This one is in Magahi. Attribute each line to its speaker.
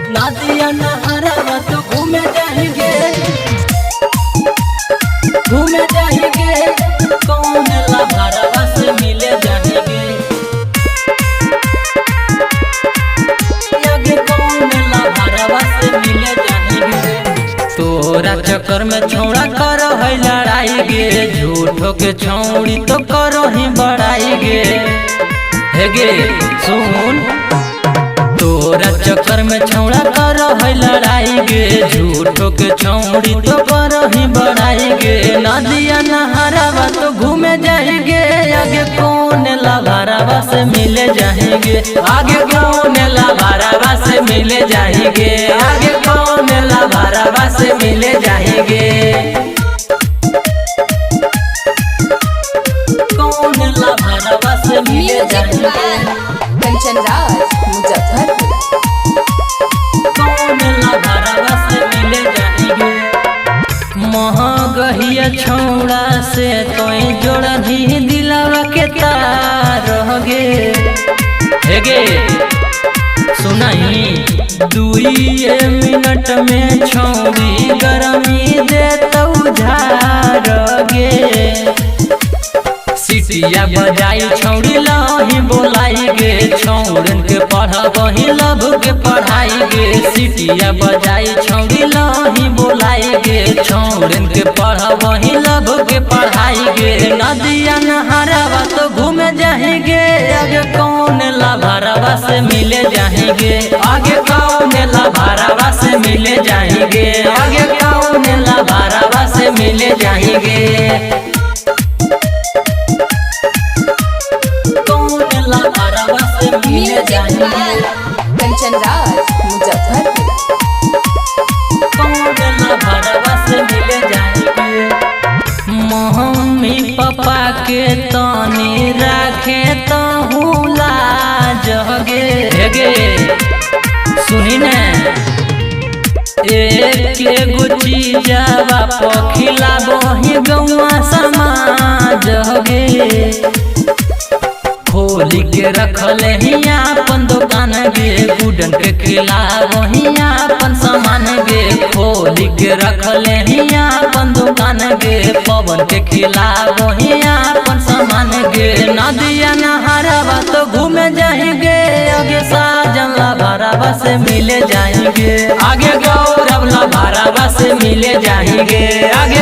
Speaker 1: नदिया नहरवा तो घूमे जाएंगे, घूमे जाएंगे, कौन लभरवा से मिले जाएंगे, आगे कौन लभरवा से मिले जाएंगे। तोरा चक्कर में छौड़ा करो है लड़ाई गे, झूठो के छौड़ी तो करो ही बड़ाई गे। हे गे सुन, तोरा चक्कर में छौड़ा करो है लड़ाई गे, झूठो के छौड़ी तो करो ही बड़ाई गे। नदिया नहरवा तो घूमे जाएंगे, आगे कौन लभरवा से मिले जाएंगे, आगे कौन लभरवा से मिले जाएंगे, आगे कौन लभरवा से मिले जाएंगे, कौन लभरवा से मिले
Speaker 2: म्यूजिक
Speaker 1: जाएंगे,
Speaker 2: बाय कंचन राज मुजफ्फरपुर।
Speaker 1: कौन लभरवा से मिले जाएंगे। महगहिया छौड़ा से तोय जोड़ही दिलवा के तार गे। हे गे सुनाई, दुइये मिनट में छौड़ी गरमी दे तौ झार गे। सिटिया बजाई छौड़ी लही बोलाई गे, छौड़न के पढ़बही लभ के पढ़ाई गे। सिटिया बजाई छौड़ी लही बोलाई गे, छौड़न के पढ़बही लभ के पढ़ाई गे। नदिया नहरवा तो घूमे जाएंगे, आगे कौन लभरवा से मिले जाएंगे, आगे कौन लभरवा से मिले जाएंगे, आगे कौन लभरवा से मिले जाएंगे, कौन लभरवा से मिले
Speaker 2: म्यूजिक
Speaker 1: जाएंगे,
Speaker 2: बाय कंचन राज मुजफ्फरपुर।
Speaker 1: कौन लभरवा से मिले जाएंगे। मम्मी पापा के तनी राखे तहु लाज गे। हे गे सुनी ने, एक एगो चीजवा पखिलाबही गौआ समाज गे। खोली के रखले हिया अपन दुकान गे, गुडन के खिलाबहिया अपन सामान गे। खोली के रखले हिया अपन दुकान गे, पवन के खिलाबहिया अपन सामान गे। नदिया नहरवा तो घूमे जाएंगे, आगे साजन लभरवा से मिले जाएंगे, आगे गौरव लभरवा से मिले जाएंगे, आगे